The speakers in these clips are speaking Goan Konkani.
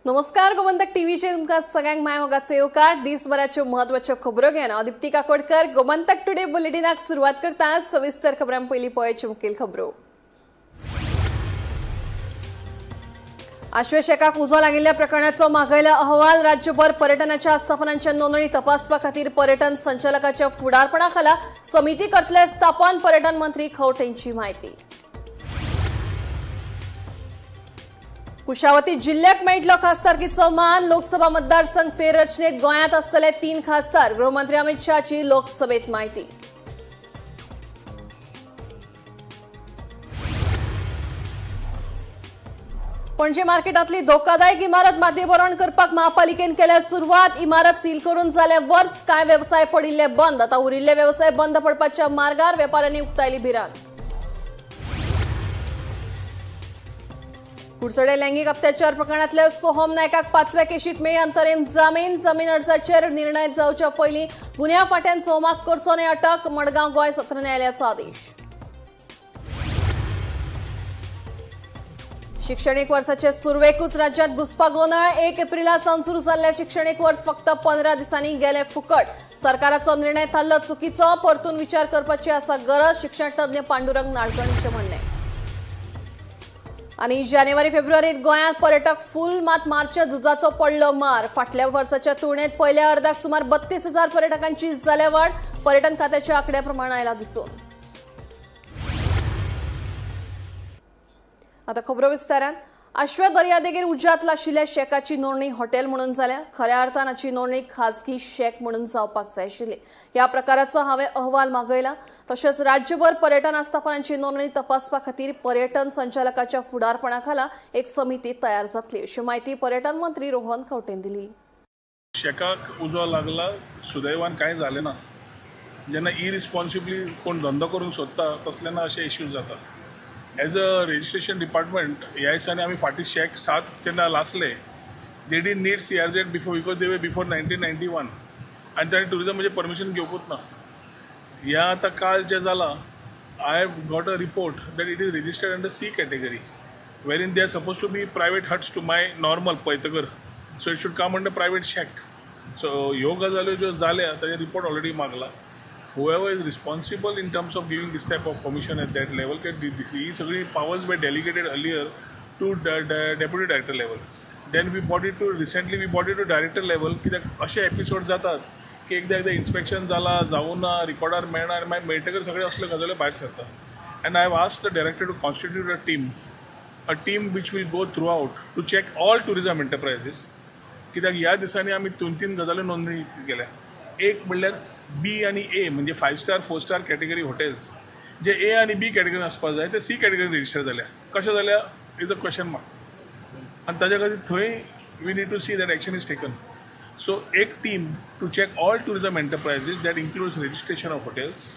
नमस्कार, गोमंतक टीव्हीचेर तुमकां सगळ्यांक माय मोगाचो येवकार. दिसभराच्यो म्हत्वाच्यो खबरो घेवन हांव दिप्ती काकोडकर गोमंतक टुडे बुलेटिनाक सुरवात करता. सविस्तर खबरां पयलीं पळोवच्यो मुखेल खबरो. आश्वे शेकाक उजो लागिल्ल्या प्रकरणाचो मागयला अहवाल. राज्यभर पर्यटनाच्या आस्थापनांच्या नोंदणी तपासपा खातीर पर्यटन संचालकाच्या फुडारपणा खाला समिती करतले स्थापन. पर्यटन मंत्री खवटेंची माहिती. कुशावती जिल्ह्याक मेळटलो खासदारकीचो मान. लोकसभा मतदारसंघ फेररचनेत गोंयांत आसतले 3 खासदार. गृहमंत्री अमित शहाची लोकसभेत माहिती. पणजे मार्केटातली धोकादायक इमारत मातयेभरवण करपाक महापालिकेन केल्या सुरवात. इमारत सील करून जाल्या वर्स. कांय वेवसाय पडिल्ले बंद. आता उरिल्ले वेवसाय बंद पडपाच्या मार्गार. वेपाऱ्यांनी उक्तायली भिरांत. कुडचडे लैंगिक अत्याचार प्रकरणातल्या सोहम नायकाक 5व्या केशीत मेळ्ळी अंतरिम जामीन. जमीन अर्जाचेर निर्णय जावच्या पयलीं गुन्यांव फांट्यान सोहमाक करचो न्हय अटक. मडगांव गोंय सत्र न्यायालयाचो आदेश. शिक्षणीक वर्साचे सुरवेकूच राज्यात घुसपा गोंदळ. 1 एप्रिला सावन सुरू जाल्लें शिक्षणीक वर्स फक्त 15 दिसांनी गेले फुकट. सरकाराचो निर्णय थारलो चुकीचो. परतून विचार करपाची आसा गरज. शिक्षण तज्ञ पांडुरंग नाडकर्णीचें म्हणणें. आणि जानेवारी फेब्रुवारीत गोंयांत पर्यटक फुल, मात मार्च झुजाचो पडलो मार. फाटल्या वर्साच्या तुळनेत पयल्या अर्दाक सुमार 32,000 पर्यटकांची जाल्या वाड. पर्यटन खात्याच्या आकड्या प्रमाण आयला दिसून. आता खबरो विस्तारान. आश्व्या दर्यादेगेर उज्यांत लाशिल्ल्या शॅकाची नोंदणी हॉटेल म्हणून जाल्या. खऱ्या अर्थान हाची नोंदणी खाजगी शॅक म्हणून जावपाक जाय आशिल्ली. ह्या प्रकाराचो हांवें अहवाल मागयला. तशेंच राज्यभर पर्यटन आस्थापनांची नोंदणी तपासपा खातीर पर्यटन संचालकाच्या फुडारपणा खाला एक समिती तयार जातली, अशी माहिती पर्यटन मंत्री रोहन खंवटेन दिली. शेकाक उजो लागला, सुदैवान कांय जालें ना. जेन्ना इरिस्पॉन्सिबली कोण धंदो करूंक सोदता तसल्याना अशे इश्यूज जाता. एज अ रजिस्ट्रेशन डिपार्टमेंट ह्या दिसांनी आमी फाटीं शेक 7 जेन्ना लासले, they didn't need CRZ before because they were before 1991 आनी तांणी टुरिजमाचें परमिशन घेवकूच ना. ह्या आतां काल जें जालां, I have got a report that it is registered under C category, wherein they are supposed to be private huts to my normal पळयतकर, so it should come under private shack. So ह्यो गजाल्यो ज्यो जाल्या ताजे रिपोर्ट ऑलरेडी मागला. Whoever is responsible in terms of giving this type of permission at that level, ही सगळी powers were delegated earlier to deputy director level, then we brought it to recently we brought it to director level, कित्याक अशे एपिसोड जातात की एकदां एकदां इन्स्पेक्शन जाला जावं ना, रिकॉर्डार मेळना आनी मागीर मेळटकर सगळे असल्यो गजाल्यो भायर सरता. And I have asked the director to constitute a team which will go throughout to check all tourism enterprises, कित्याक ह्या दिसांनी आमी दोन तीन गजाल्यो नोंदणी केल्या. एक म्हणल्यार बी आनी ए, म्हणजे five star, four star category hotels जे ए आनी बी कॅटेगरीन आसपाक जाय ते सी कॅटेगरीन रजिस्टर जाल्या. कशें जाल्या is a question mark. आनी ताच्या खातीर थंय we need to see that action is taken. So एक team to check all tourism enterprises, that includes registration of hotels,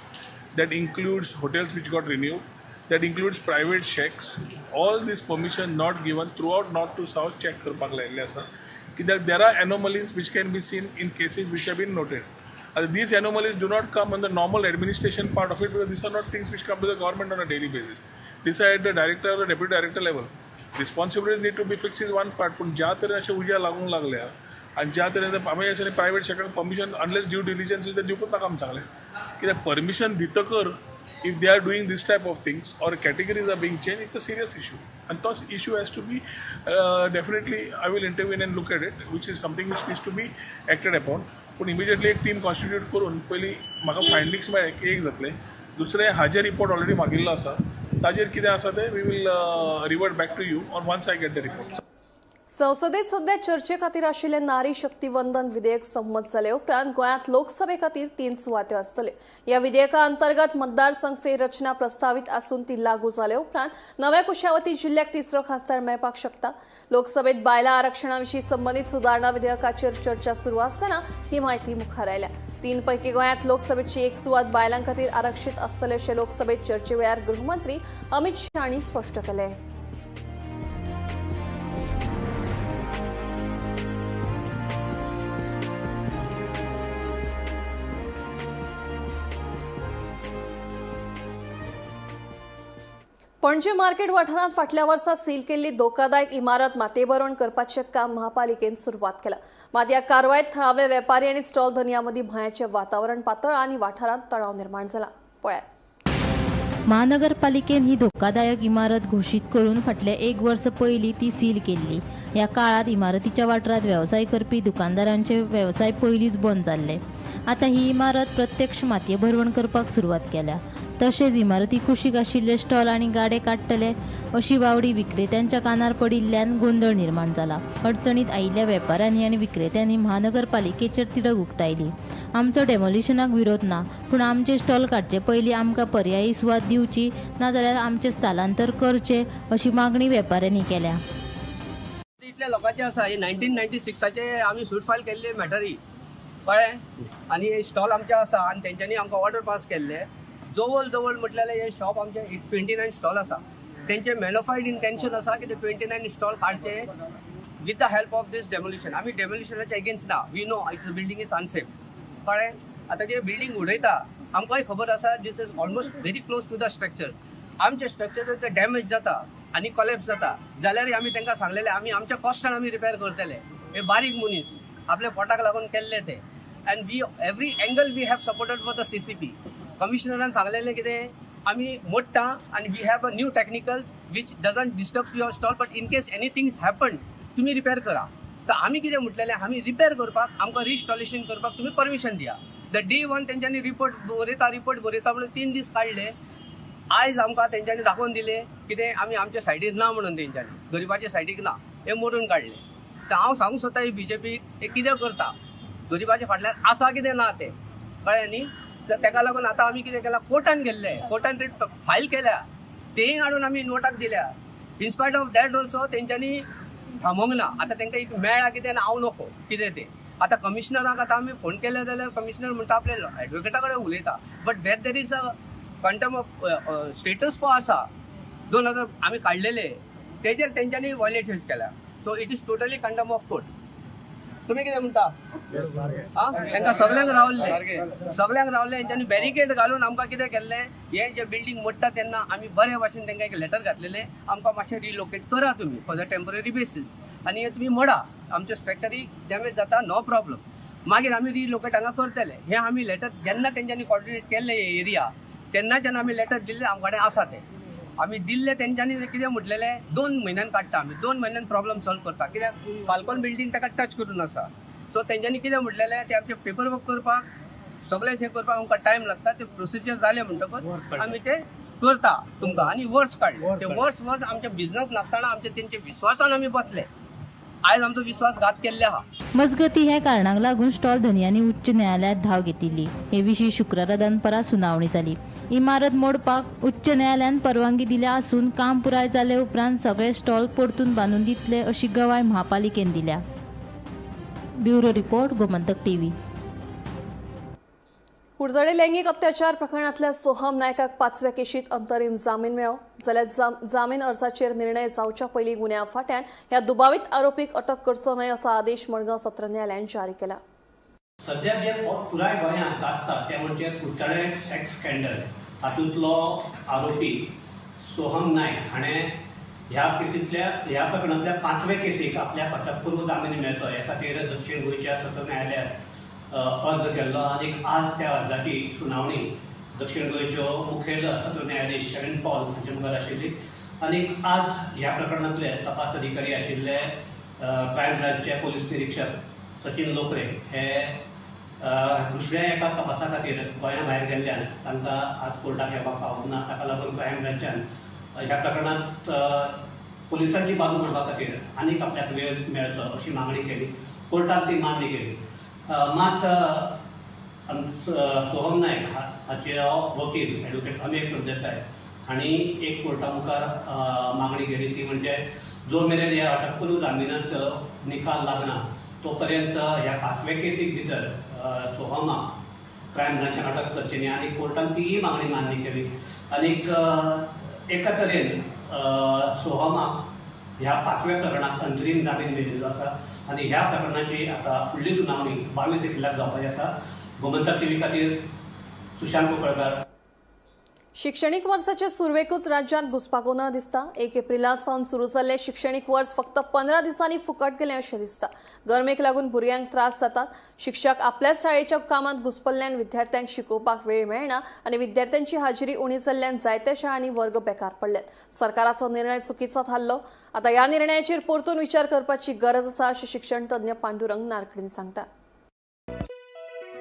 that includes hotels which got renewed, that includes private shacks, all this permission not given throughout north to south check करपाक लायिल्ले आसा, कित्याक there are anomalies which can be seen in cases which have been noted. These anomalies do not come on the normal administration part of it because these are not things which come to the government on a daily basis. These are at the director or the deputy director level. Responsibilities need to be fixed is one part, पूण ज्या तरेन अशें उज्या लागूंक लागल्या आनी ज्या तरेन आमी अशें प्रायवेट शॅकाक परमिशन अनलेस ड्यू डिलिजन्स दिवपूच नाका आमी सांगलें, कित्याक परमिशन दितकर if they are doing this type of things or categories are being changed, it's a serious issue. And thus issue has to be definitely I will intervene and look at it, which is something which needs to be acted upon. पूण इमिजिएटली एक टीम कॉन्स्टिट्यूट करून पयलीं म्हाका फायंडींग्स मेळ्ळे की एक जातलें. दुसरें, हाजेर रिपोर्ट ऑलरेडी मागिल्लो आसा, ताजेर कितें आसा तें we will revert back to you on once I get the report. संसदेत सध्या चर्चे खातीर आशिल्लें नारी शक्ती वंदन विधेयक संमत जाले उपरांत गोंयांत लोकसभे खातीर 3 सुवात्यो आसतल्यो. ह्या विधेयका अंतर्गत मतदारसंघ फेररचना प्रस्तावीत आसून ती लागू जाले उपरांत नव्या कुशावती जिल्ह्याक तिसरो खासदार मेळपाक शकता. लोकसभेत बायलां आरक्षणा विशीं संबंदीत सुदारणा विधेयकाचेर चर्चा सुरू आसतना ही माहिती मुखार आयल्या. 3 पैकी गोंयांत लोकसभेची एक सुवात बायलां खातीर आरक्षीत आसतले, अशें लोकसभेत चर्चे वेळार गृहमंत्री अमित शहा हांणी स्पश्ट केलें. पणजे मार्केट वाठारांत फाटल्या वर्सा सील केल्ली धोकादायक इमारत मातयेभरवण करपाचें काम महापालिकेन सुरवात केलां. मात ह्या कारवायेत थळावे वेपारी आनी स्टॉल धनयां मदीं भंयाचें वातावरण पातळ्ळां आनी वाठारांत तणाव निर्माण जाला. पळयात. महानगरपालिकेन ही धोकादायक इमारत घोशीत करून फाटल्या एक वर्स पयलीं ती सील केल्ली. ह्या काळात इमारतीच्या वाठारांत वेवसाय करपी दुकानदारांचे वेवसाय पयलींच बंद जाल्ले. आतां ही इमारत प्रत्यक्ष मातये भरवण करपाक सुरवात केल्या. तशेंच इमारती कुशीक आशिल्ले स्टॉल आनी गाडे काडटले अशी वावडी विक्रेत्यांच्या कानार पडिल्ल्यान गोंदळ निर्माण जाला. अडचणीत आयिल्ल्या वेपाऱ्यांनी आनी विक्रेत्यांनी महानगरपालिकेचेर तिडक उक्तायली. आमचो डेमोलिशनाक विरोध ना, पूण आमचे स्टॉल काडचे पयलीं आमकां पर्यायी सुवात दिवची, नाजाल्यार आमचें स्थलांतर करचें अशी मागणी वेपाऱ्यांनी केल्या. इतल्या लोकांचे आसा. हे 1996चे आमी सूट फायल केल्ले मॅटरी, कळ्ळें? आनी स्टॉल आमचे आसा आनी तेंच्यांनी आमकां ऑर्डर पास केल्ले. जवळ जवळ म्हटल्यार हे शॉप आमचे 29 स्टॉल आसा. तेंचे मेलोफायड इंटेन्शन आसा की ते 29 स्टॉल काडचे with the help of this demolition. आमी डेमोलिशनाचे एगेन्स्ट ना. We know it's building is unsafe, कळ्ळें? आतां जे बिल्डींग उडयता, आमकांय खबर आसा, this is almost very close to the structure. आमचे स्ट्रक्चर जर डॅमेज जाता आनी कॉलेप्स जाता जाल्यारय आमी तांकां सांगलेलें, आमी आमच्या कॉस्टान आमी रिपेर करतले. हे बारीक मनीस आपल्या पोटाक लागून केल्ले ते and we every angle we have supported for the CCP. कमिशनरान सांगलेलें कितें, आमी मोडटा आनी we have a new technicals which doesn't disturb your stall, but in case anything is happen, तुमी रिपेर करा. तर आमी कितें म्हटलेलें, आमी रिपेर करपाक आमकां रिस्टॉलेशन करपाक तुमी परमिशन दिया. The day one तेंच्यांनी रिपोर्ट बरयता, रिपोर्ट बरयता म्हणून 3 दीस काडले. आयज आमकां तेंच्यांनी दाखोवन दिलें कितें, आमी आमच्या सायडीर ना म्हणून. तेंच्यांनी गरिबाच्या सायडीक ना हें मोडून काडलें. तर हांव सांगूंक सोदता, ही बीजेपी हे कितें करता, गरिबाच्या फाटल्यान आसा कितें ना तें, कळ्ळें न्ही? तर तेका लागून आतां आमी कितें केलां, कोर्टान गेल्ले, कोर्टान रिट फायल केल्या, तेय हाडून आमी नोटाक दिल्या. In spite of that also तेंच्यांनी थांबोवंक ना. आतां तेंकां एक मेळ्ळा कितें ना, हांव नको कितें तें. आतां कमिशनराक आतां आमी फोन केले जाल्यार कमिशनर म्हणटा आपल्या एडवोकेटा कडेन उलयता, but where there is a contempt of status quo आसा, 2000 आमी काडलेले तेजेर तेंच्यांनी वॉयलेशन केल्या. So it is totally contempt of court. तुमी कितें म्हणटा? आ, तांकां सगल्यांक रावल्ले, सगल्यांक रावले. हेंच्यांनी बॅरिकेड घालून आमकां कितें केल्लें, हे जे बिल्डींग मोडटा तेन्ना आमी बरे भाशेन तांकां एक लेटर घातलेलें, आमकां मातशें रिलोकेट करा तुमी फॉर the temporary basis आनी हे तुमी मोडा, आमचे स्ट्रक्चरी डॅमेज जाता, नो प्रॉब्लम, मागीर आमी रिलोकेट हांगा करतले. हे आमी लेटर जेन्ना तेंच्यांनी कॉर्डिनेट केल्ले हे एरिया, तेन्नाच्यान आमी लेटर दिल्ले, आमचे कडेन आसा ते आमी दिल्ले. तेंच्यांनी कितें म्हटलेलें, 2 म्हयन्यान काडटा आमी, 2 म्हयन्यान प्रॉब्लम सॉल्व करता, कित्याक फाल्कॉन बिल्डींग ताका टच करून आसा. सो तेंच्यांनी कितें म्हटलेलें, ते आमचे पेपर वर्क करपाक, सगळें हें करपाक आमकां टायम लागता, ते प्रोसिजर जाले म्हणटकच आमी ते करता तुमकां. आनी वर्स काडले ते, वर्स वर्स आमचे बिझनस नासतना आमचे तेंचे विश्वासान आमी बसले. आयज आमचो विश्वासघात केल्ले आहा. मजगती, ह्या कारणाक लागून स्टॉल धनयांनी उच्च न्यायालयात धाव घेतिल्ली. हे विशीं शुक्रारा दनपरां सुनावणी जाली. इमारत मोडपाक उच्च न्यायालयान परवानगी दिल्या आसून काम पुराय जाले उपरांत सगळे स्टॉल परतून बांदून दितले अशी गवाय महापालिकेन दिल्या. Bureau report, Gomantak TV. Curchorem लैंगिक अत्याचार प्रकरणातल्या सोहम नायकाक पाचव्या केशीत अंतरीम जामीन मेळ्ळो, जाल्यार जामीन अर्जाचेर निर्णय जावच्या पयलीं गुन्यांव फांट्यान ह्या दुबावीत आरोपीक अटक करचो न्हय असो आदेश मडगांव सत्र न्यायालयान जारी केला. सद्याक जे पुराय गोंयांत गाजता तें म्हणजे कुडचडे सेक्स स्कँडल. हातूंतलो आरोपी सोहम नायक हाणें ह्या केसींतल्या, ह्या प्रकरणांतल्या पांचवे केसीक आपल्याक अटकपूर्व जामीन मेळचो हे खातीर दक्षीण गोंयच्या सत्र न्यायालयात अर्ज केल्लो आनी आज त्या अर्जाची सुनावणी दक्षीण गोंयच्यो मुखेल सत्र न्यायाधीश शरण पॉल हांचे मुखार आशिल्ली. आनी आज ह्या प्रकरणांतले तपास अधिकारी आशिल्ले क्रायम ब्रांचचे पोलीस निरीक्षक सचिन लोकरे हे दुसऱ्या एका तपासा खातीर गोंया भायर गेल्ल्यान तांकां आज कोर्टाक येवपाक पावूंक ना. ताका लागून क्रायम ब्रांचान ह्या प्रकरणांत पुलिसांची बाजू मांडपा खातीर आनीक आपल्याक वेळ मेळचो अशी मागणी केली. कोर्टान ती मान्य केली. मात आमचो सोहम नायक हाचे वकील एडवोकेट अमेय प्रभुदेसाय हांणी एक कोर्टा मुखार मागणी केली, ती म्हणजे जो मेरेन ह्या अटकपूर्व जामिनाचो निकाल लागना तो पर्यंत ह्या पांचव्या केसीक भितर सोहमाक क्रायम ब्रांचान अटक करची न्ही. आनी कोर्टान तीय मागणी मान्य केली आनीक एका तरेन सोहमाक ह्या पांचव्या प्रकरणाक अंतरीम जामीन मेळिल्लो आसा आनी ह्या प्रकरणाची आतां फुडली सुनावणी 22 एप्रिलाक जावपाची आसा. गोमंतक टीव्ही खातीर सुशांत कुंकळकार. शिक्षणीक वर्साचे सुरवेकूच राज्यांत घुस्पागोंदळ दिसता. 1 एप्रिलांत सावन सुरू जाल्लें शिक्षणीक वर्स फक्त 15 दिसांनी फुकट गेलें अशें दिसता. गरमेक लागून भुरग्यांक त्रास जातात. शिक्षक आपल्याच शाळेच्या कामांत घुस्पल्ल्यान विद्यार्थ्यांक शिकोवपाक वेळ मेळना आनी विद्यार्थ्यांची हाजेरी उणी जाल्ल्यान जायत्या शाळांनी वर्ग बेकार पडल्यात. सरकाराचो निर्णय चुकीचो थारलो. आतां ह्या निर्णयाचेर परतून विचार करपाची गरज आसा अशें शिक्षण तज्ञ पांडुरंग नारकडीन सांगता.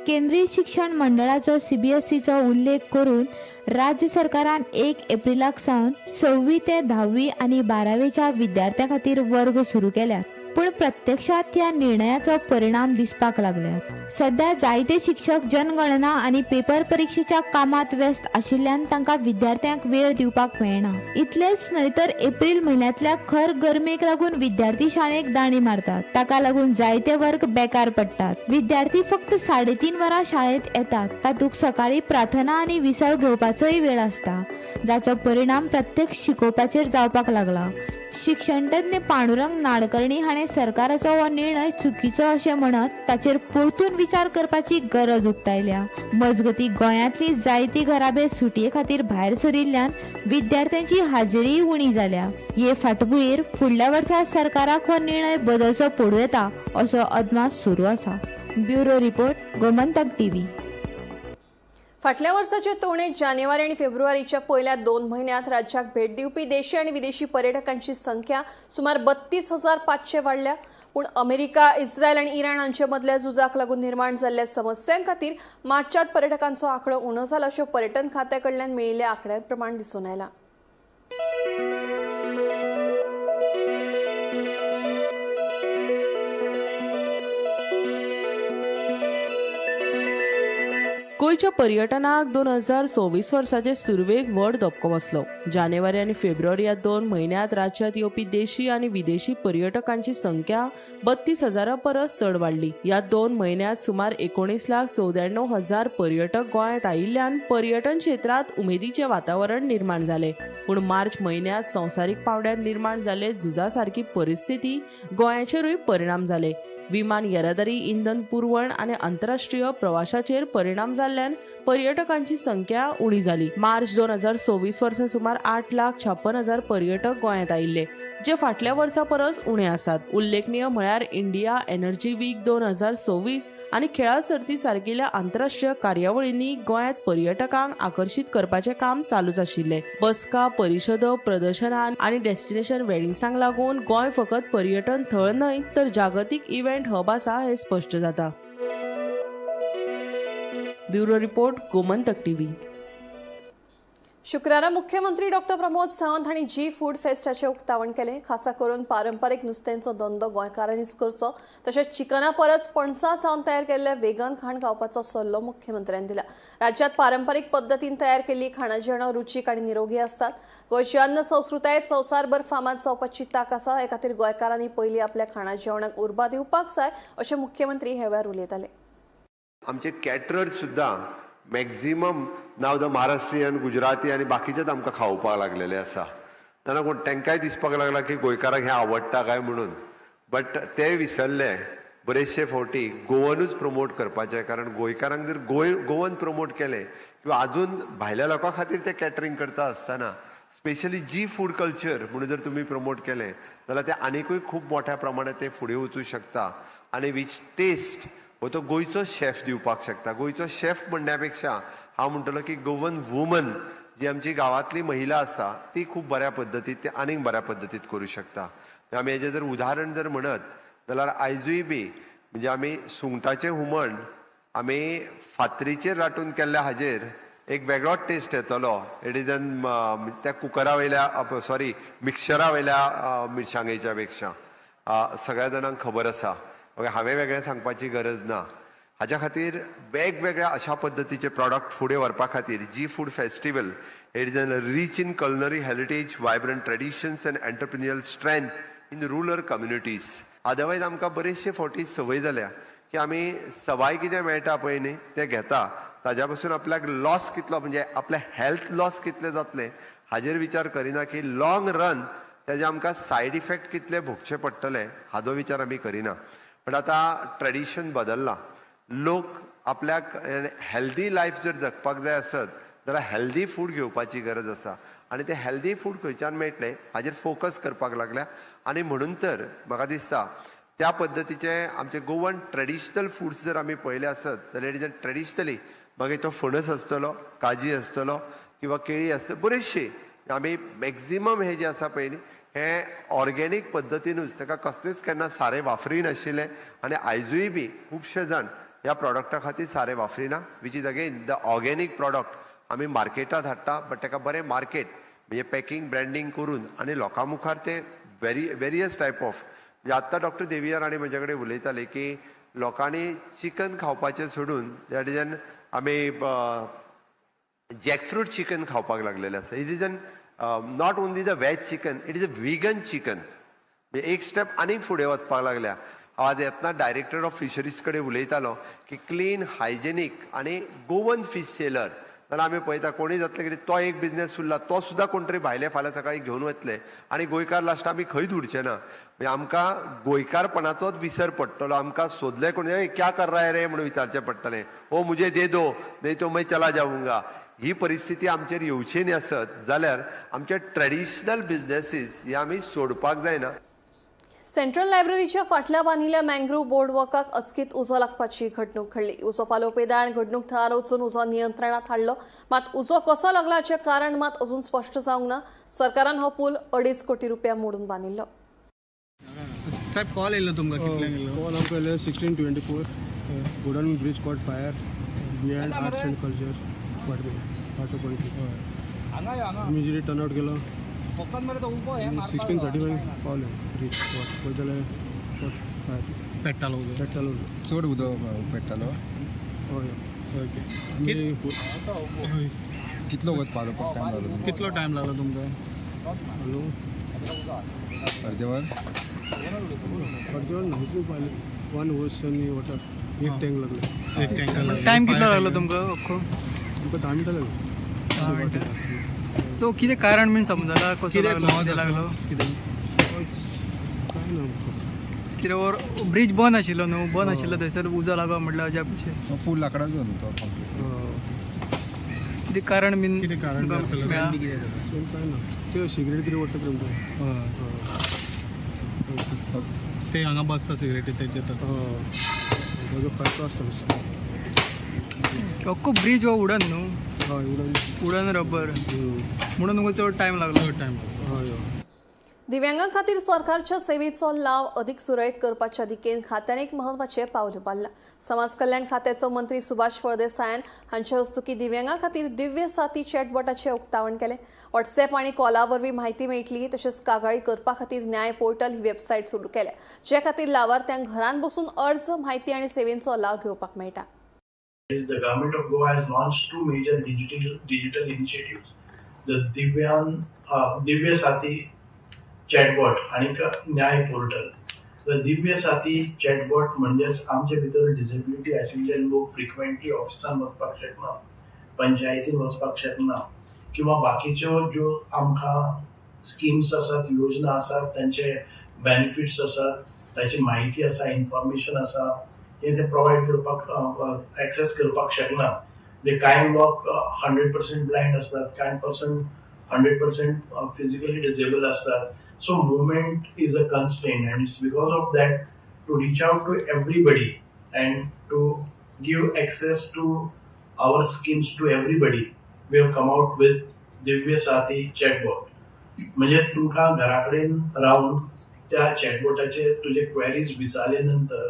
केंद्रीय शिक्षण मंडळाचो सीबीएसईचो उल्लेख करून राज्य सरकारान 1 एप्रिलाक सावन 6वी ते 10वी आनी 12वेच्या विद्यार्थ्यां खातीर वर्ग सुरू केल्यात, पूण प्रत्यक्षात ह्या निर्णयाचो परिणाम दिसपाक लागल्यात. सध्या जायते शिक्षक जनगणना आनी पेपर परिक्षेच्या कामात व्यस्त आशिल्ल्यान तांकां विद्यार्थ्यांक वेळ दिवपाक मेळना. इतलेंच न्हय तर एप्रिल म्हयन्यांतल्या खर गरमेक लागून विद्यार्थी शाळेक दांडी मारतात. ताका लागून जायते वर्ग बेकार पडटात. विद्यार्थी फक्त 3.5 वरां शाळेंत येतात. तातूंत सकाळी प्रार्थना आनी विसव घेवपाचोय वेळ आसता, जाचो परिणाम प्रत्यक्ष शिकोवपाचेर जावपाक लागला. शिक्षणतज्ञ पांडुरंग नाडकर्णी हाणें सरकाराचो हो निर्णय चुकीचो अशें म्हणत ताचेर परतून विचार करपाची गरज उक्तायल्या. मजगतीं, गोंयांतली जायती घराबे सुटये खातीर भायर सरिल्ल्यान विद्यार्थ्यांची हाजेरीय उणी जाल्या. हे फाटभुंयेर फुडल्या वर्सा सरकाराक हो निर्णय बदलचो पडूं येता असो अदमास सुरू आसा. Bureau report, Gomantak TV. फाटल्या वर्साचे तुळनेत जानेवारी आनी फेब्रुवारीच्या पयल्या 2 म्हयन्यांत राज्याक भेट दिवपी देशी आनी विदेशी पर्यटकांची संख्या सुमार 32,500 वाडल्या. पूण अमेरिका, इस्रायल आनी इराण हांचे मदल्या झुजाक लागून निर्माण जाल्ल्या समस्यां खातीर मार्चांत पर्यटकांचो आंकडो उणो जाला अशें पर्यटन खात्या कडल्यान मेळिल्ल्या आंकड्या प्रमाण दिसून आयलां. गोंयच्या पर्यटनाक 2026 वर्साचे सुरवेक व्हड धपको बसलो. जानेवारी आनी फेब्रुवारी ह्या 2 म्हयन्यांत राज्यांत येवपी देशी आनी विदेशी पर्यटकांची संख्या 32,000 परस चड वाडली. ह्या 2 म्हयन्यांत सुमार 19,94,000 पर्यटक गोंयांत आयिल्ल्यान पर्यटन क्षेत्रांत उमेदीचें वातावरण निर्माण जालें. पूण मार्च म्हयन्यांत संवसारीक पांवड्यार निर्माण जाल्ले झुजा सारकी परिस्थिती गोंयाचेरूय परिणाम जाले. विमान येरादारी, इंधन पुरवण आनी आंतरराष्ट्रीय प्रवाशाचेर परिणाम जाल्ल्यान पर्यटकांची संख्या उणी जाली. मार्च 2026 वर्सा सुमार 8,56,000 पर्यटक गोंयांत आयिल्ले, जे फाटल्या वर्सा परस उणे आसात. उल्लेखनीय म्हळ्यार इंडिया एनर्जी वीक 2026 आनी खेळां सर्ती सारकिल्या आंतरराष्ट्रीय कार्यावळींनी गोंयांत पर्यटकांक आकर्शीत करपाचें काम चालूच आशिल्लें. बसका, परिशदो, प्रदर्शनां आनी डेस्टिनेशन वेडिंग्सांक लागून गोंय फकत पर्यटन थळ न्हय तर जागतीक इव्हेंट हब आसा हें स्पश्ट जाता. Bureau report, Gomantak TV. शुक्रारा मुख्यमंत्री डॉक्टर प्रमोद सावंत हांणी जी फूड फेस्टाचें उक्तावण केलें. खासा करून पारंपारीक नुस्त्यांचो धंदो गोंयकारांनीच करचो, तशेंच चिकना परस पणसा सावन तयार केल्लें वेगन खाण खावपाचो सल्लो मुख्यमंत्र्यान दिला. राज्यांत पारंपारीक पद्दतीन तयार केल्ली खाणां जेवणां रुचीक आनी निरोगी आसतात. गोंयची अन्न संस्कृतायेत संवसारभर फामाद जावपाची तांक आसा. हे खातीर गोंयकारांनी पयलीं आपल्या खाणां जेवणाक उर्बा दिवपाक जाय अशें मुख्यमंत्री हे वेळार उलयताले. आमचे कॅटरर सुद्दां maximum now the Maharashtrian, Gujarati आनी बाकीचेच आमकां खावोवपाक लागलेले आसा. जाणा कोण तांकांय दिसपाक लागला की गोंयकारांक हें आवडटा काय म्हणून, बट ते विसरले बरेचशे फावटी गोवनूच प्रमोट करपाचें. कारण गोंयकारांक जर गोवन प्रमोट केलें किंवा आजून भायल्या लोकां खातीर ते कॅटरींग करता आसतना स्पेशली जी फूड कल्चर म्हणून जर तुमी प्रमोट केलें जाल्यार ते आनिकूय खूब मोठ्या प्रमाणात ते फुडें वचूं शकता. आनी which test हो तो गोंयचो शेफ दिवपाक शकता. गोंयचो शेफ म्हणण्या पेक्षा हांव म्हणटलो की गोवन वुमन जी आमची गांवांतली महिला आसा ती खूब बऱ्या पद्दतीत ते आनीक बऱ्या पद्दतीत करूं शकता. आमी हेजें जर उदाहरण जर म्हणत जाल्यार आयजूय बी म्हणजे आमी सुंगटाचें हुमण आमी फातरीचेर राटून केल्ल्या हाजेर एक वेगळोच टेस्ट येतलो. It is an त्या कुकरा वयल्या, सॉरी, मिक्सरा वयल्या मिरसांगेच्या पेक्षा सगळ्या जाणांक खबर आसा. ओके, हांवें वेगळें सांगपाची गरज ना. हाज्या खातीर वेगवेगळ्या अशा पद्दतीचे प्रॉडक्ट फुडें व्हरपा खातीर G food festival, it is an rich in culinary heritage, vibrant traditions and entrepreneurial strength in rural communities. Otherwise आमकां बरेचशे फावटी संवय जाल्या की आमी सवाय कितें मेळटा पळय न्ही तें घेता. ताज्या पासून आपल्याक लॉस कितलो, म्हणजे आपलें हेल्थ लॉस कितलें जातलें हाजेर विचार करिना की लॉंग रन तेजे आमकां सायड इफेक्ट कितले भोगचे पडटले हाजो विचार आमी करिना. पण आतां ट्रेडिशन बदल्लां. लोक आपल्याक हेल्दी लायफ जर जगपाक जाय आसत जाल्यार जाल्यार हेल्दी फूड घेवपाची गरज आसा आनी तें हेल्दी फूड खंयच्यान मेळटलें हाजेर फोकस करपाक लागल्या. आनी म्हणून तर म्हाका दिसता त्या पद्दतीचे आमचे गोवन ट्रेडिशनल फुड्स जर आमी पळयले आसत जाल्यार it is traditionally मागीर तो फणस आसतलो, काजी आसतलो किंवा केळी आसतली, बरेचशे आमी मॅक्झिमम हे जे आसा पळय न्ही हे ऑर्गेनीक पद्दतीनूच, ताका कसलेंच केन्ना सारें वापरी नाशिल्लें आनी आयजूय बी खुबशे जाण ह्या प्रॉडक्टा खातीर सारें वापरिना, which is again the organic product आमी मार्केटांत हाडटा, बट ताका बरें मार्केट म्हणजे पॅकिंग ब्रँडींग करून आनी लोकां मुखार ते वेरियस टायप ऑफ. म्हणजे आत्तां डॉक्टर देविया राणे म्हजे कडेन उलयताले की लोकांनी चिकन खावपाचें सोडून that is an आमी जॅकफ्रूट चिकन खावपाक लागलेले आसा. It is an not only the veg chicken, it is a vegan chicken. म्हणजे एक स्टेप आनीक फुडें वचपाक लागल्या. हांव आज येतना डायरेक्टर ऑफ फिशरीज कडेन उलयतालो की क्लीन, हायजेनीक आनी गोवन फीश सेलर जाल्यार आमी पळयता कोणूय जातले कितें तो एक बिजनेस उरला, तो सुद्दां कोण तरी भायले फाल्यां सकाळी घेवन वतले आनी गोंयकार लास्ट आमी खंयच उरचे ना. म्हणजे आमकां गोंयकारपणाचोच विसर पडटलो. आमकां सोदले कोण, "ए, क्या कर रहा है रे?" म्हणून विचारचें पडटलें. "ओ मुझे दे दो, नहीं तो मैं चला जाऊंगा." ही परिस्थिती आमचेर येवची न्ही आसत जाल्यार आमचे ट्रेडिशनल बिजनेसीस हे आमी सोडपाक जायना. सेंट्रल लायब्ररीच्या फाटल्या बांदिल्ल्या मँग्रोव्ह बोर्डवॉकाक अचकीत उजो लागपाची घडणूक घडली. उजो पालोवपी दळान घडणूक थळार वचून उजो नियंत्रणात हाडलो, मात उजो कसो लागला हाचें कारण मात अजून स्पश्ट जावंक ना. सरकारान हो पूल 2.5 कोटी रुपया मोडून बांदिल्लो. साहेब, कॉल येयल्लो तुमकां कितल्यांक येयल्लो? कॉल आमकां येयलो 16:24, wooden bridge caught fire behind Arts and Culture department, auto Panaji. Immediately turn out केलो. 16:35 पावले ब्रीज स्पॉट. पळयत जाल्यार कॉट फायर. पेट्टालो उजो? पेट्टालो. चड उदक पेट्टालो? हय. ओके. आमी कितलो वत पालोवपाक टायम लागलो तुमकां? कितलो टायम लागलो तुमकां? हॅलो. अर्दें वर? अर्दें वर ना, इतलें पावलें. वन होस आनी वॉटर एक टँक लागले. एक टँकर. टायम कितलो लागलो तुमकां अख्खो? आमकां 10 मिनटां लागली. सो कितें कारण बीन समजला, कसो कितें लागलो, cause कितें लागलो? कितें? काय ना आमकां. कितें वर ब्रीज बंद आशिल्लो न्हू, बंद आशिल्लो थंयसर उजो लागप म्हटल्यार अजाप कशें. फूल लाकडाचो न्हू तो complete. कितें कारण बीन कितें कारण तुमकां आसतलें? मेळ्ळां? सेम काय ना, ते सिगरेट कितें ओडटा ते हय. ते हांगा बसता सिगरेटी तेंचे तर. ताजो खर्च आसता. अख्खो ब्रीज हो वुडन न्हू? हय, वुडन. वुडन रबर म्हणून तुमकां चड टायम लागलो. चड टायम लागलो. हय हय. दिव्यांगां खातीर सरकारच्या सेवेचो लाव अधिक सुरळीत करपाच्या दिकेन खात्यान एक महत्वाचें पावल उबारलां. समाज कल्याण खात्याचो मंत्री सुभाष फळदेसायान हांचे हस्तुकीं दिव्यांगां खातीर दिव्य साथी चॅटबॉटाचें उक्तावण केलें. व्हॉट्सॅप आनी कॉला वरवीं म्हायती मेळटली. तशेंच कागाळी करपा खातीर न्याय पोर्टल ही वेबसायट सुरू केल्या, जे खातीर लावार्थ्यांक घरांत बसून अर्ज, म्हायती आनी सेवेंचो लाव घेवपाक मेळटा. Is the government of Goa has launched two major digital initiatives, the Divya Sati chatbot आणि न्याय portal. The Divya Sathi chatbot म्हणजेच आमचे भितर डिसेबिलिटी आशिल्ले लोक फ्रिक्वेंटली ऑफिसान वचपाक शकना, पंचायतीन वचपाक शकना किंवा बाकीच्यो ज्यो आमकां स्किम्स आसात, योजना आसात, तांचे बेनिफिट्स आसात, ताची म्हायती आसा, इन्फॉर्मेशन आसा, हे ते प्रोवायड करपाक, एक्सेस करपाक शकना. म्हणजे कांय लोक 100% ब्लायंड आसतात, कांय पर्सन 100% फिजिकली डिसेबल आसतात. So movement is a constraint and it's because of that, to reach out to everybody and to give access to our schemes to everybody, we have come out with Divya Sathi chatbot. म्हणजे तुमकां घरा कडेन रावन त्या चॅटबॉटाचेर तुजे क्वेरीज विचारले नंतर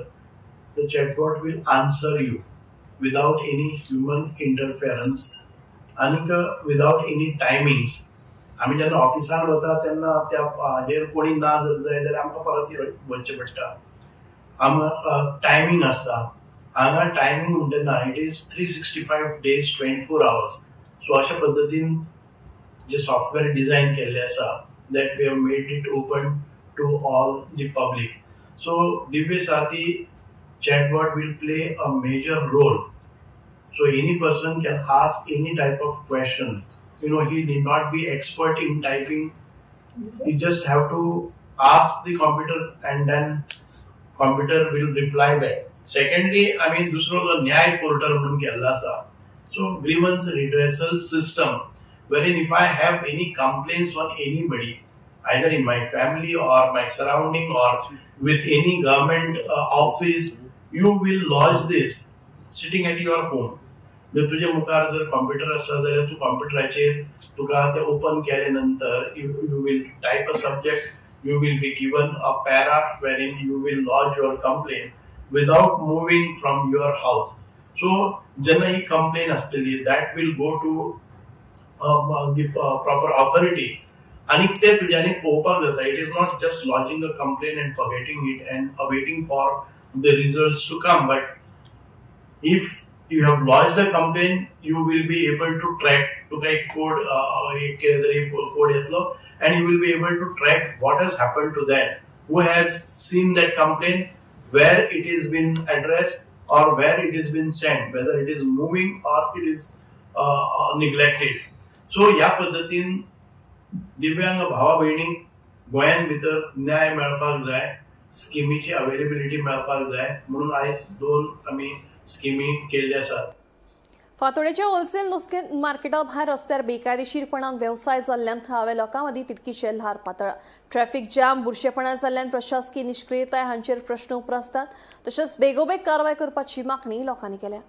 the chatbot will answer you without any human interference आनीक विदाउट एनी टायमिंग्स. आमी जेन्ना ऑफिसान वता तेन्ना त्या हाजेर कोणी ना जर जाय जाल्यार आमकां परत वचचें पडटा. आमकां टायमींग आसता. हांगा टायमींग म्हणटा ना, it is 365 days, 24 hours. So अशा पद्दतीन जे सॉफ्टवेअर डिझायन केल्लें आसा, that we have made it open to all the public. So Divya Sathi chatbot will play a major role. So any person can ask any type of question. He need not be expert in typing. He just have to ask the computer and then computer will reply back. Secondly, आमी दुसरो जो न्याय पोर्टल म्हणून केल्लो आसा. So grievance redressal system wherein if I have any complaints on anybody, either in my family or my surrounding or with any government office, you will lodge this sitting at your home. जर तुजे मुखार जर कॉम्प्युटर आसा जाल्यार तूं कॉम्प्युटराचेर तुका तें ओपन केले नंतर you will type a subject, you will be given a para wherein you will lodge your complaint without moving from your house. So जेन्ना ही कंप्लेन आसतली, that will go to the proper authority आनी ते तुज्यानी पळोवपाक जाता. It is not just lodging a complaint and forgetting it and awaiting for the results to come, but if you have lodged the complaint, you will be able to track. तुका एक कोड, एक कितें तरी कोड येतलो and you will be able to track what has happened to that, who has seen that complaint, where it is been addressed or where it is been sent, whether it is moving or it is neglected. So ह्या पद्दतीन दिव्यांग भावा भयणींक गोंयान भितर न्याय मेळपाक जाय, स्किमीची अवेलेबिलिटी मेळपाक जाय म्हणून आयज दोन आमी स्किमी केल्ले आसात. फातोडेच्या होलसेल नुस्तें मार्केटा भायर रस्त्यार बेकायदेशीरपणान वेवसाय जाल्ल्यान थळाव्या लोकां मदीं तिडकीचे ल्हार पातळ्ळां. ट्रॅफिक जाम, बुरशेपणा जाल्ल्यान प्रशासकी निश्क्रियताय हांचेर प्रश्न उप्रासतात. तशेंच बेगोबेग कारवाय करपाची मागणी लोकांनी केल्या.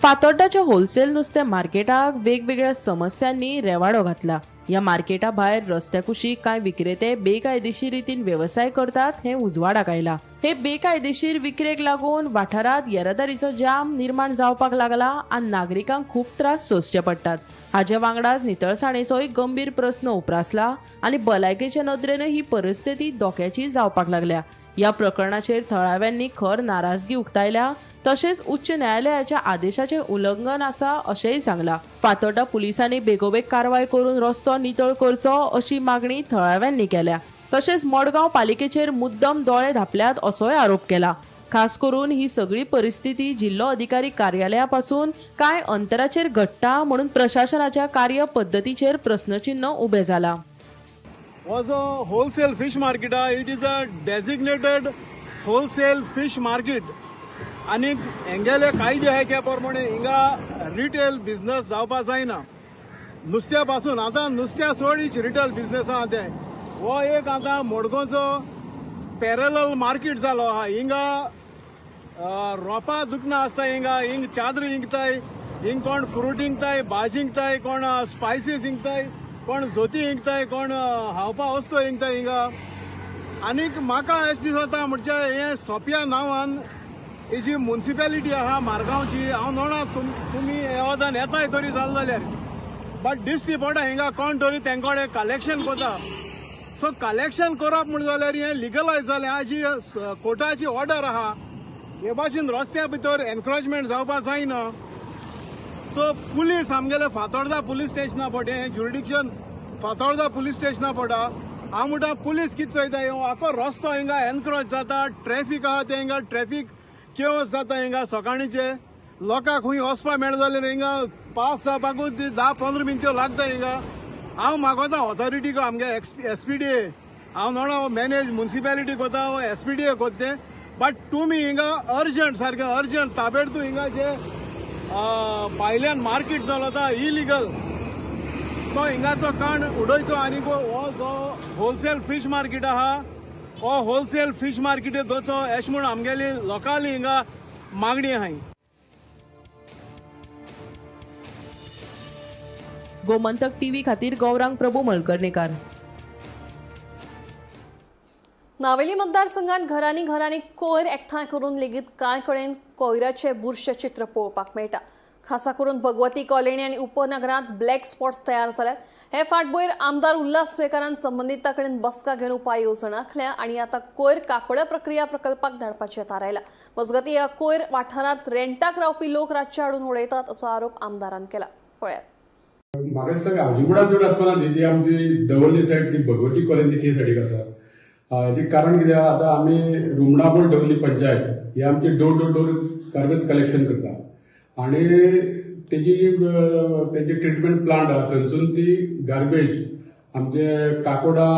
फातोड्डाच्या होलसेल नुस्तें मार्केटाक वेगवेगळ्या समस्यांनी रेवाडो घातला. ह्या मार्केटा भायर रस्त्या कुशीक कांय विक्रेते बेकायदेशीर रितीन वेवसाय करतात हें उजवाडाक आयला. हे बेकायदेशीर विक्रेक लागून वाठारांत येरादारीचो जाम निर्माण जावपाक लागला आनी नागरिकांक खूब त्रास सोंसचे पडटात. हाजे वांगडाच नितळसाणेचोय गंभीर प्रस्न उप्रासला आनी भलायकेचे नदरेनय ही परिस्थिती धोक्याची जावपाक लागल्या. ह्या प्रकरणाचेर थळाव्यांनी खर नाराजगी उक्तायल्या. तशेंच उच्च न्यायालयाच्या आदेशाचे उल्लंघन आसा अशेंय सांगला. फातोड्डा पुलिसांनी बेगोबेग कारवाय करून रस्तो नितळ करचो अशी मागणी थळाव्यांनी केल्या. तशेंच मडगांव पालिकेचेर मुद्दम दोळे धांपल्यात असोय आरोप केला. खास करून ही सगळी परिस्थिती जिल्लो अधिकारी कार्यालया पासून कांय अंतराचेर घडटा म्हणून प्रशासनाच्या कार्य पद्दतीचेर प्रस्नचिन्ह उबें जाला. Was a wholesale fish market. It is a designated wholesale fish market. आनी हेंगेले कायदे आहाय त्या प्रमाणे हिंगा रिटेल बिझनस जावपा जायना नुस्त्या पासून. आतां नुस्त्या सोड रिटेल बिझनस आहा तें. हो एक आतां मडगांवचो पॅरलल मार्केट जालो आहा. हिंगा रोपा दुकनां आसता, हिंगा हिंग चादर हिंगताय, हिंग कोण फ्रूट हिंगताय, भाजी हिंगताय, कोण स्पायसीस हिंगताय, कोण जोती हिंगताय, कोण हावपा वस्तू हिंगताय हिंगा. आनीक म्हाका अशें दिसता म्हणजे हें सोंप्या नांवान ही जी मुन्सिपेलिटी आहा मारगांवची, हांव नोणा तुमी हे वदान येताय तरी जालें जाल्यार, बट दिसती पडटा हिंगा कोण तरी तेंकोडे कलेक्शन करता. सो कलेक्शन करप म्हण जाल्यार हें लिगलायज जालें. जी कोर्टाची ऑर्डर आहा हे भाशेन रस्त्या भितर एनक्रोचमेंट जावपा जायना. सो पुलीस आमगेले फातोर्डा पुलीस स्टेशना पडटा, हें ज्युरिडिक्शन फातोर्डा पुलीस स्टेशना पडटा. हांव म्हणटा पुलीस कितें चोयता, आखो रस्तो हिंगा एनक्रोच जाता, ट्रॅफिक आहा तें हिंगा ट्रॅफिक केवस जाता. हिंगा सकाळीचे लोकांक खंय वचपा मेळटा जाल्यार हिंगा पास जावपाकूच 10-15 मिनट्यो लागता हिंगा. हांव मागोता ऑथॉरिटीक, आमगे एसपीडीए, हांव नोणा मॅनेज मुन्सिपेलिटी कोता एसपीडीए कोत्ता तें, बट तुमी हिंगा अर्जंट, सारकें अर्जंट ताबेडतोब हिंगा जे भायल्यान मार्केट चलता इलिगल तो हिंगाचो काण उडयचो. आनी हो जो होलसेल फीश मार्केट आहा हो होलसेल फीश मार्केट दवरचो अशें म्हूण आमगेली लोकांली हिंगा मागणी आहाय. गोमंतक टीव्ही खातीर गौरांग प्रभू मळकर्णेकार. नावेली मतदारसंघात घरांनी घरांनी कोयर एकठांय करून लेगीत कांय कडेन कोयराचे बुरशे चित्र पळोवपाक मेळटा. खासा करून भगवती कॉलनी आनी उपनगरांत ब्लॅक स्पॉट्स तयार जाल्यात. हे फाटभुंयेर आमदार उल्हास तुयेंकारान संबंदितां कडेन बसका घेवन उपाय येवजण आंखल्या आनी आतां कोयर काकोड्या प्रक्रिया प्रकल्पाक धाडपाचें थारायलां. मजगतीं ह्या कोयर वाठारांत रेंटाक रावपी लोक रातचे हाडून उडयतात असो आरोप आमदारान केला. पळयात. म्हाका दिसता हावजींग बोर्डान चड आसपाना ती आमची दवर्ली सायड ती भगवती कॉलनी ती सायडीक आसा. हाजें कारण कितें, आतां आमी रुमणापूर दवर्ली पंचायत ही आमची door to door garbage collection करता आनी तेजी तेजी ट्रिटमेंट प्लांट आहा थंयसून ती गार्बेज आमचे काकोडा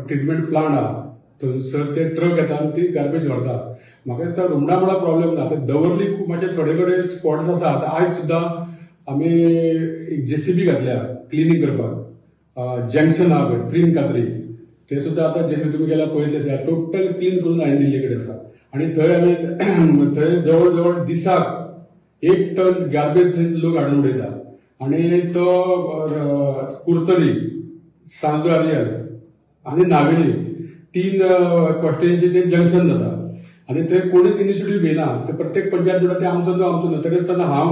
ट्रिटमेंट प्लांट आहा थंयसर ते ट्रक येता आनी ती गार्बेज व्हरता. म्हाका दिसता रुमडामोळा प्रॉब्लेम ना. आतां दवर्ली खूब मातशे थोडे कडेन स्पॉट्स आसा. आतां आयज सुद्दां आमी एक जेसीबी घातल्या क्लिनींग करपाक. जंक्शन आहा पळय त्रीन कात्री ते सुद्दां आतां जेसीबी तुमी गेल्यार पळयतले, ते टोटल क्लीन करून हांवें दिल्ले कडेन आसा. आनी थंय हांवें थंय जवळ जवळ दिसाक 1 टन गार्बेज थंय लोक हाडून उडयता. आनी तो कुर्तरी, सांजो आरियल आनी नावेली 3 कॉन्स्टिट्युएन्सी ते जंक्शन जाता आनी थंय कोणूच इनिशिएटीव घेयना. ते प्रत्येक पंचायत म्हणटा ते आमचो न्हू आमचो न्हू. तरी आसतना हांव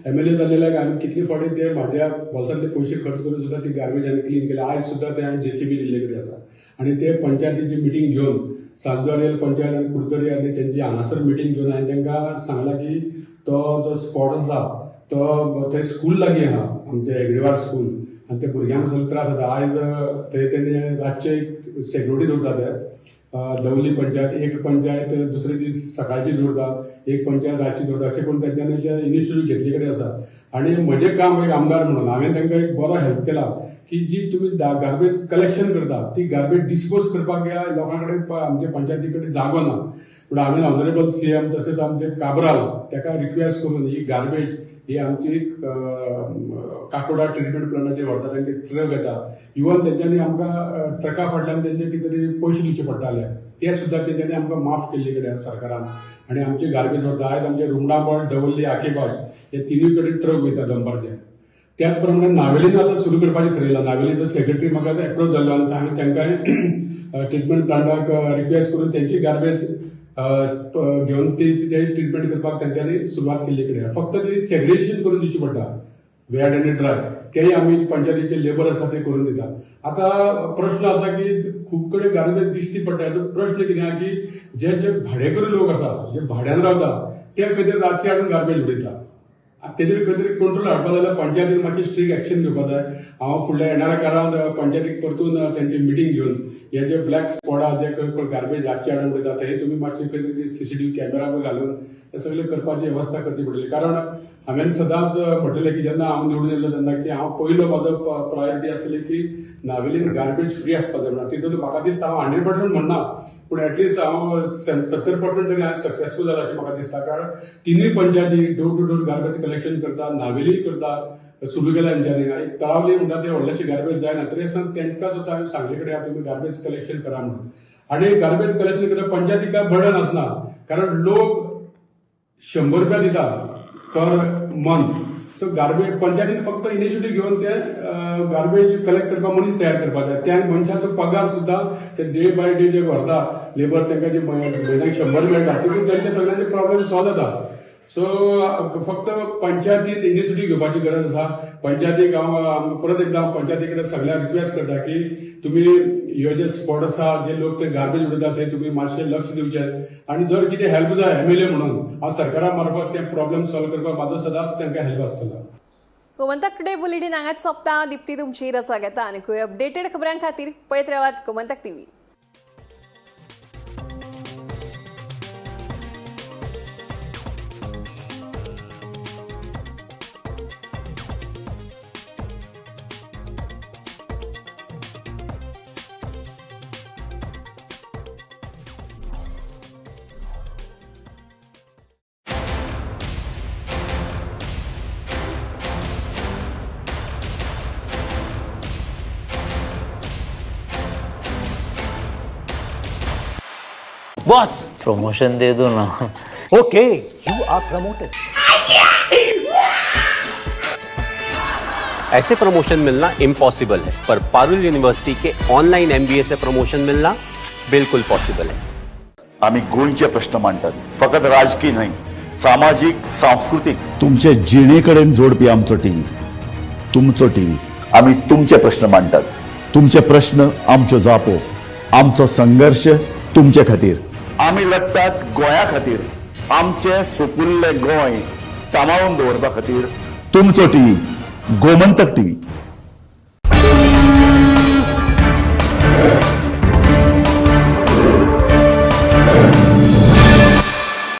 एमएलए जाल्ल्याक हांवें कितले फावटी ते म्हाज्या बोल्सांतले पयशे खर्च करून सुद्दां ती गार्बेज हांवें क्लीन केल्या. आयज सुद्दां ते हांवें जेसीबी दिल्ले कडेन आसा. आनी ते पंचायतीची मिटींग घेवन सांजो आरियल पंचायत आनी कुर्तरी आनी तेंची हांगासर मिटींग घेवन हांवें तांकां सांगलां की तो जो स्पॉट आसा तो थंय स्कूल लागीं आहा आमचें हेगडेवार स्कूल आनी ते भुरग्यांक सगळे त्रास जाता. आयज थंय तेणी रातचे एक सेक्युरिटी दवरता. ते दवली पंचायत एक पंचायत दुसरे दीस सकाळची दवरता, एक पंचायत रातची दवरता. अशें करून तेंच्यांनी जे इनिशिएटीव घेतले कडेन आसा. आनी म्हजें काम एक आमदार म्हणून हांवें तांकां एक बरो हेल्प केला की जी तुमी गार्बेज कलेक्शन करता ती गार्बेज डिस्पोज करपाक ह्या लोकां कडेन आमच्या पंचायती कडेन जागो ना. पूण हांवें ऑनरेबल सीएम तशेंच आमचे काब्राल ताका रिक्वेस्ट करून ही गार्बेज ही आमची काकोडा ट्रिटमेंट प्लांटाचेर व्हरता. तांचे ट्रक येता. इवन तेंच्यांनी आमकां ट्रका फाटल्यान तेंचे कितें तरी पयशे दिवचे पडटाले ते सुद्दां तेंच्यांनी आमकां माफ केल्ले कडेन सरकारान. आनी आमची गार्बेज व्हरता. आयज आमचे रुमडामळ, दवर्ली, आकेबाज हे तिनूय कडेन ट्रक वयता दनपारचे. त्याच प्रमाणे नावेलीन आतां सुरू करपाचें थरयलां. नावेलीचो सेक्रेटरी म्हाका एप्रोच जाल्लो आनी हांवें तांकांय ट्रिटमेंट प्लांटाक रिक्वेस्ट करून तेंची गार्बेज घेवन ती ट्रिटमेंट करपाक तेंच्यांनी सुरवात केल्ली कडेन. फक्त ती सेग्रेशन करून दिवची पडटा वेट आनी ड्राय, तेय आमी पंचायतीचे लेबर आसा ते करून दिता. आतां प्रश्न आसा की खूब कडेन गार्बेज दिसती पडटा. हाचो प्रश्न कितें आहा की जे जे भाडेकरू लोक आसा जे भाड्यान रावता ते खंय तरी रातचे हाडून गार्बेज उडयता. तेजेर खंय तरी कंट्रोल हाडपा जाल्यार पंचायतीन मातशी स्ट्रीक एक्शन घेवपा जाय. हांव फुडल्या येणाऱ्या काळांत पंचायतीक परतून तेंची मिटींग घेवन हे जे ब्लॅक स्पॉट आहा जे खंय गार्बेज रातचे हाडून उडयता थंय तुमी मातशे खंय तरी सीसीटीव्ही कॅमेरा बी घालून ते सगळें करपाची वेवस्था करची पडटली. कारण हांवें सदांच म्हटलें की जेन्ना हांव निवडून येयलो तेन्ना की हांव पयलो म्हाजो प्रायोरिटी आसतली की नावेलीन गार्बेज फ्री आसपा जाय म्हणून. तितून म्हाका दिसता हांव 100% म्हणना पूण एटलिस्ट हांव 70% तरी हांव सक्सेसफूल जाला अशें म्हाका दिसता. कारण तिनूय पंचायती door to door garbage collection करता, नावेलीय करता, सुरू केला तेंच्यांनी. एक तळावली म्हणटा ते व्हडलेशे गार्बेज जायना तरी आसतना तेंकां सुद्दां हांवें सांगले कडेन तुमी गार्बेज कलेक्शन करा म्हणून. आनी गार्बेज कलेक्शन करता पंचायतीक काय बर्डन आसना कारण लोक 100 रुपया दिता पर मंथ. सो गार्बेज पंचायतीन फक्त इनिशिएटीव घेवन ते गार्बेज कलेक्ट करपाक मनीस तयार करपाक जाय. त्या मनशाचो पगार सुद्दां ते डे बाय डे जे व्हरता लेबर तांकां जे म्हयन्याक 100 मेळटा तितून तेंचे सगळ्यांचे प्रॉब्लेम सॉल्व जाता. सो फक्त पंचायतीन इनिशिएटीव घेवपाची गरज आसा. पंचायतीक हांव परत एकदां पंचायती कडेन सगळ्यांक रिक्वेस्ट करता की तुमी ह्यो जे स्पॉट आसा जे लोक ते गार्बेज उडयता ते तुमी मातशें लक्ष दिवचें आनी जर कितें हेल्प जाय एमएलए म्हणून हांव सरकारा मार्फत ते प्रॉब्लेम सॉल्व करपाक म्हाजो सदांच तांकां हेल्प आसतलो. गोमंतक टुडे बुलेटीन हांगाच सोंपता. दीप्ती तुमची रजा घेता आनी खंय अपडेटेड खबरां खातीर पळयत रावात गोमंतक टीव्ही. बॉस प्रमोशन दे दो ना. Okay, you are promoted. ऐसे प्रमोशन मिलना इम्पॉसिबल है, पर पारुल यूनिवर्सिटी के ऑनलाइन एमबीए से प्रमोशन मिलना बिल्कुल पॉसिबल है. आमी गोंयचे प्रश्न मांडटात, फकत राजकीय न्हय, सामाजीक, सांस्कृतीक, तुमचे जिणे कडेन जोडपी आमचो टीव्ही, तुमचो टीव्ही. आमी तुमचे प्रश्न मांडटात, तुमचे प्रश्न आमच्यो जापो, आमचो संघर्श तुमचे खातीर. आमी लढटात गोंया खातीर, आमचें सुपुल्लें गोंय सांबाळून दवरपा खातीर. तुमचो टीव्ही, गोमंतक टीव्ही.